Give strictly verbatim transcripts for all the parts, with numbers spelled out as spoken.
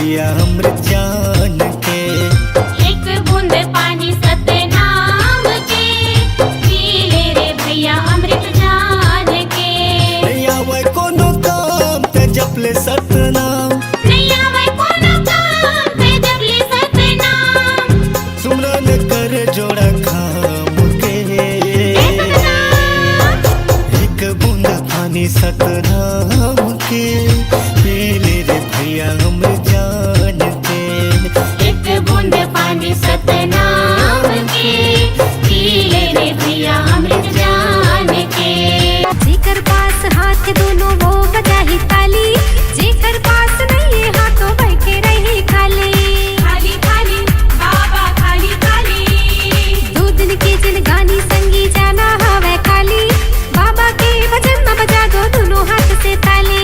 या अमृत जान के। एक बूंद पानी सतनाम के, पी ले रे भैया अमृत जान के। नइ आवय कोनो काम ते जप ले सतनाम। नइ आवय कोनो काम ते जप ले सतनाम। सुमरन कर जोड़ा खाम के। एक बूंद पानी सतनाम के, पी ले रे भैया अमृत जान के। एक बूंद पानी सतनाम के, पी ले रे भैया अमृत जान के। जेकर पास हाथ दोनों वो बजाही ताली, जेकर पास नहीं हाथों बैठे रही खाली। खाली, खाली, बाबा खाली, खाली। दू दिन के जिनगानी संगी जाना हवय खाली, बाबा के भजन म बजा दो दोनों हाथ से ताली।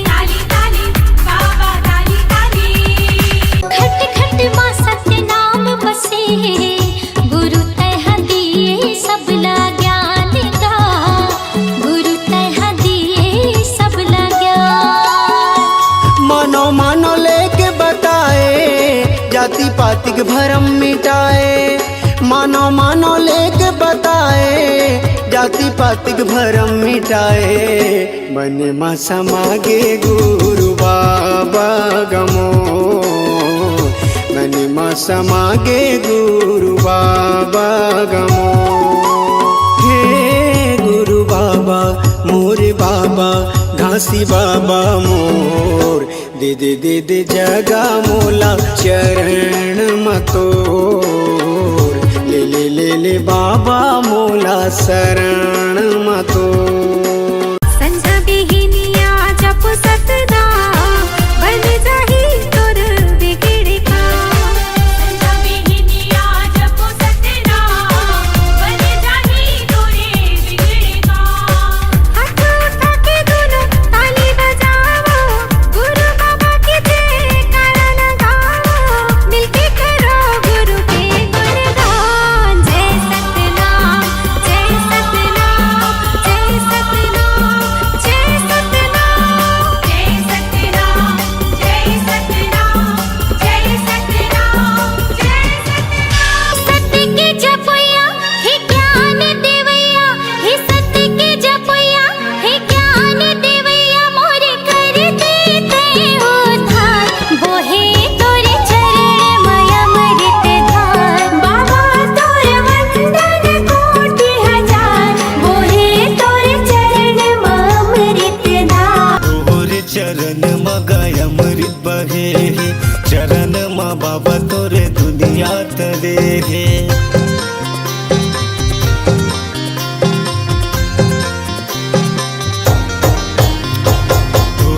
ताली, ताली, बाबा ताली, ताली। खट खट मा सतनाम बसे, गुरु तैं ह दिए सबला ज्ञान गा, गुरु तैं ह दिए सबला ज्ञान। मानो मानो लेके बताए, जाति पाति के भरम मिटाए। मानो मानो लेके बताए, जाति पाति के भरम मिटाए। मन मा समागे गुरु बाबा गा मोर, मन मा समागे गुरु बाबा गा मोर। हे गुरु बाबा, मोरे बाबा, घासी बाबा मोर, दे दे दे दे जगा मोला चरण म तोर। ले ले ले ले बाबा मोला शरण म तोर। संझा बिहिनिया जप सतनाम, बन जाही तोर बिगड़े काम। संझा बिहिनिया जप सतनाम, बन जाही तोरे बिगड़े काम। हाथ उठा के दोनों ताली बजाओ, गुरु बाबा के जयकारा लगाओ, मिलके करो गुरु के गुणगान। जय सतनाम, जय सतनाम, जय सतनाम, जय सतनाम, जय सतनाम, जय सतनाम, जय सतनाम, जय सतनाम। सत्य के जपया हे ज्ञान देवैया, हे सत्य के जपया हे ज्ञान देवैया, मोरे कर दे तैं उद्धार। बोहे तोरे चरण म अमृत धार। बाबा तोर वंदन कोटि हजार, बोहे तोर चरण म अमृत धार। तोर चरण म गा अमृत बहे हे, चरण म बाबा तोरे दुनिया तरे हे।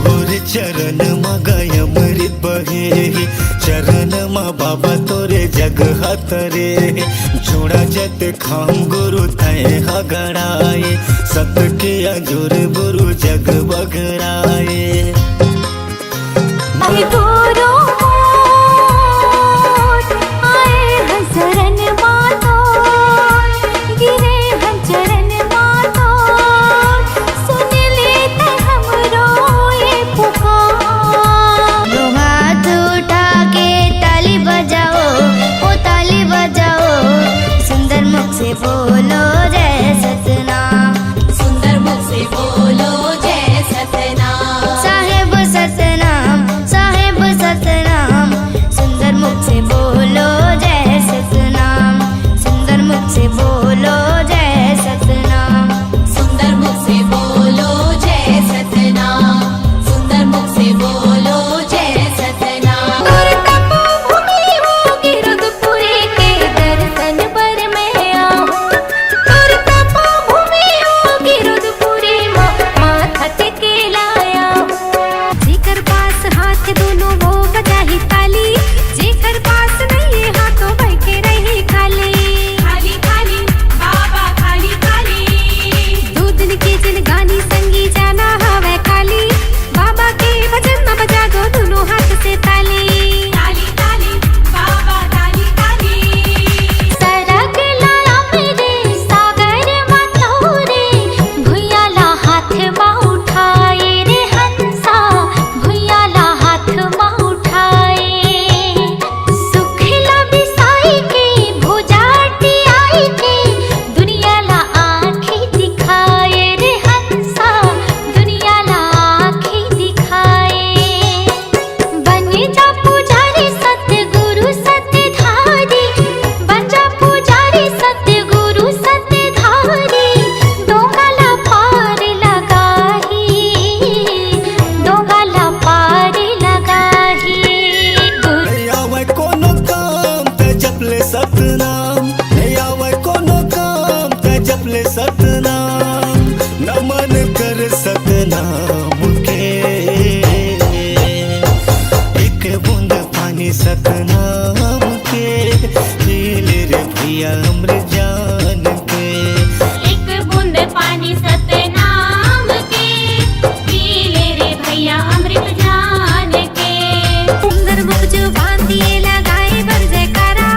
तोर चरण म गा अमृत बहे हे, चरण म बाबा तोरे जग ह तरे हे। जोड़ा जत खाम गुरु तैं ह गड़ाए, सत के अंजोर गुरु जग बगराए। हे गुरु मोर, आए हन शरण मा तोर, गिरे हन चरण मा तोर, सुन ले तैं हमरो ये पुकार। दो हाथ उठा के ताली बजाओ, ओ ताली बजाओ, सुंदर मुख से बोलो जय सतनाम। सुंदर मुख से बोलो जय सतनाम। साहेब सतनाम, साहेब सतनाम, सुंदर मुख से बोलो जय सतनाम। सुंदर मुख से बोलो जय सतनाम। सुंदर मुख से बोलो जय सतनाम। सुंदर मुख से बोलो जय सतनाम। तोर तपोभूमि होगे रुद्रपुरी के दर्शन बर मैं आऊं। तोर तपोभूमि होगे रुद्रपुरी म माथा टेके ला आऊं। जेकर पास हाथ दोनों वो बजाही ताली, जेकर पास नहीं हाथों बैठे रही खाली। खाली, खाली, बाबा खाली, खाली। दू दिन के जिनगानी संगी जाना हवय खाली, बाबा के भजन म बजा दो दोनों हाथ से ताली। ताली, ताली, बाबा ताली, ताली। सरग ला अमृत सागर म तोरे, भुइयां ला हाथ म उठाए रे हंसा, भुइयां ला हाथ म उठाए। सतनाम के पी ले रे भैया अमृत जान के। एक बूंद पानी सतनाम के पी ले रे भैया अमृत जान के। सुंदर मुख जुबान दिए लगाए बर जयकारा,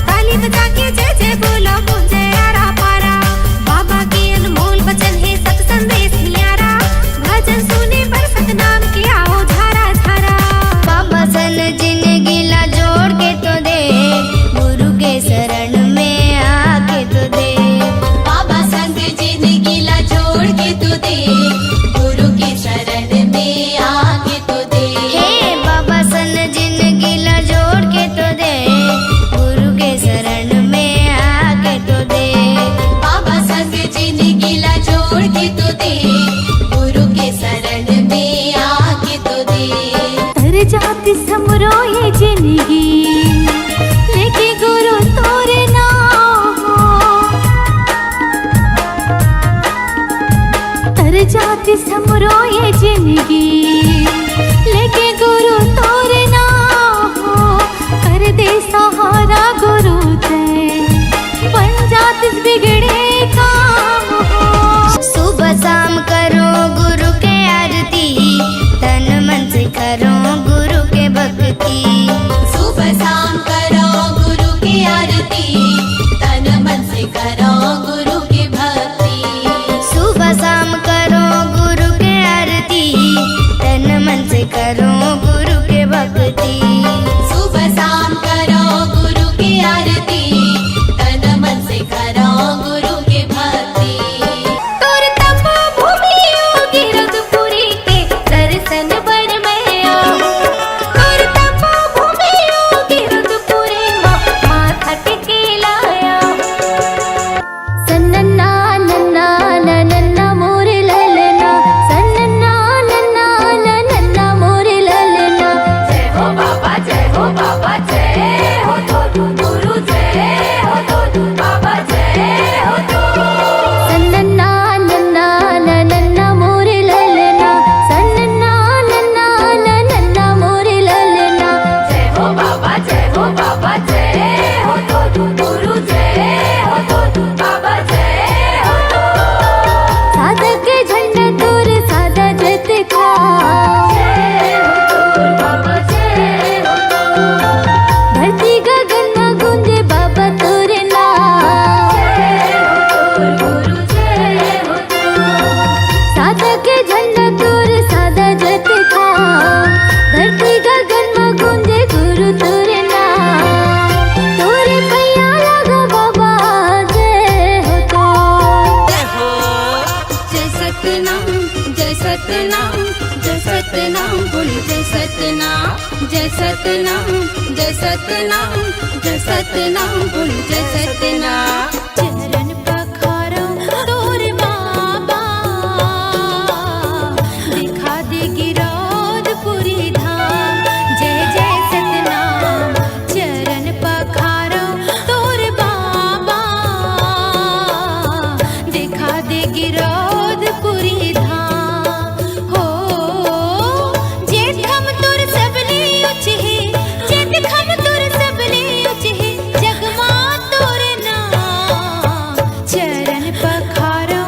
ताली बजा के जय जय बोलो गूंजे आरा पारा। बाबा के अनमोल वचन हे सत संदेश न्यारा, भजन सुने बर सतनाम के आओ झारा झारा। बाबा सन जिंदगी ला जोड़ के तो दे, गुरु के शरण में आके तो दे। बाबा संग जिंदगी ला जोड़ के तो दे, गुरु के शरण में आके तो दे। हे बाबा सन जिंदगी ला जोड़ के तो दे, गुरु के शरण में आके तो दे। बाबा संग जिंदगी ला जोड़ के तो दे, गुरु के शरण में आके तो दे। तर जातिस हमरो ये जिंदगी, लेके गुरु तोरे नाम हो। तर जातिस हमरो ये जिंदगी, लेके गुरु तोरे नाम हो। कर दे सहारा गुरु तैं, बन जातिस बिगड़े काम हो। सुबह शाम करो गुरु के आरती, तन मन से करो गुरु के भक्ति। सुबह शाम करो गुरु के आरती, तन मन से करो गुरु के भक्ति। सुबह शाम करो गुरु के आरती, तन मन से करो गुरु के भक्ति। सुबह शाम करो गुरु के आरती, तन मन से करो गुरु के भक्ति। तोर तपो भूमि ओ गिरदपुरी के दर्शन बर मैं आऊं। तोर तपो भूमि ओ गिरदपुरी मा, माथा टेके लाया। सन्नन्ना नन्ना नन्ना मोरे ललना, सन्नन्ना नन्ना नन्ना मोरे ललना। जय हो बाबा, जय हो बाबा, जय हो तो गुरु, जय हो तो बाबा, जय हो तो। सन्नन्ना नन्ना नन्ना मोरे ललना, सन्नन्ना नन्ना नन्ना मोरे ललना। जय हो बाबा, जय हो बाबा, जय हो तो गुरु, जय हो तो बाबा, जय हो तो। सादा के झंडा तोर सादा जतका। जय हो तो बाबा, जय हो तो। धरती गगन में गूंजे बाबा तोरे नाम। जय हो तो गुरु, जय हो तो। सादा के झंडा तोर सादा जतका। धरती गगन में गूंजे गुरु तोरे नाम। तोरे पैया लागो बाबा, जय हो तो। जय हो। जय सतनाम, जय सतनाम, जय सतनाम, बोल जय सतनाम, जय सतनाम, जय सतनाम, जय सतनाम, बोल जय सतनाम। चरण पखारो तोर बाबा, दिखा दे गिरौदपुरी धाम। जय जय सतनाम, चरण पखारो तोर बाबा, दिखा दे गिरौदपुरी धाम। हो, जेत खम तोर सबले ऊंच हे, जेत खम तोर सबले ऊंच हे, जग मा तोर नाम। चरण पखारो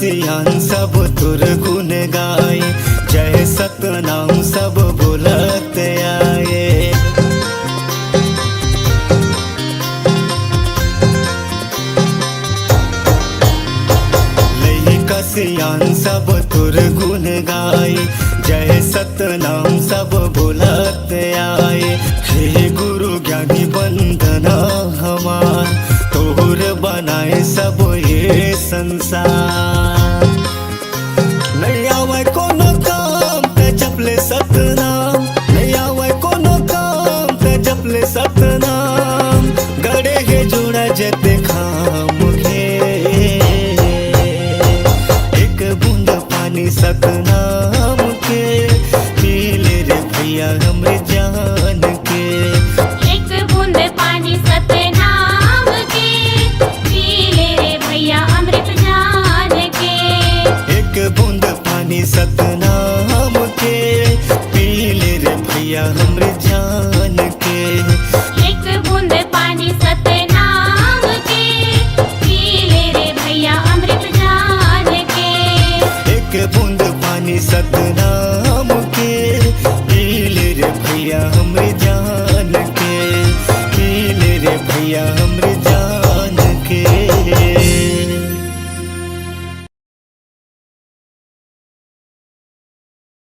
सियान सब तोर गुण गाए, जय सतनाम सब बोलत आए। लइका सियान सब तोर गुण गाए, जय सतनाम सब बोलत आए। हे गुरु ज्ञानी वंदना हमार, तोर बनाए सब ये संसार।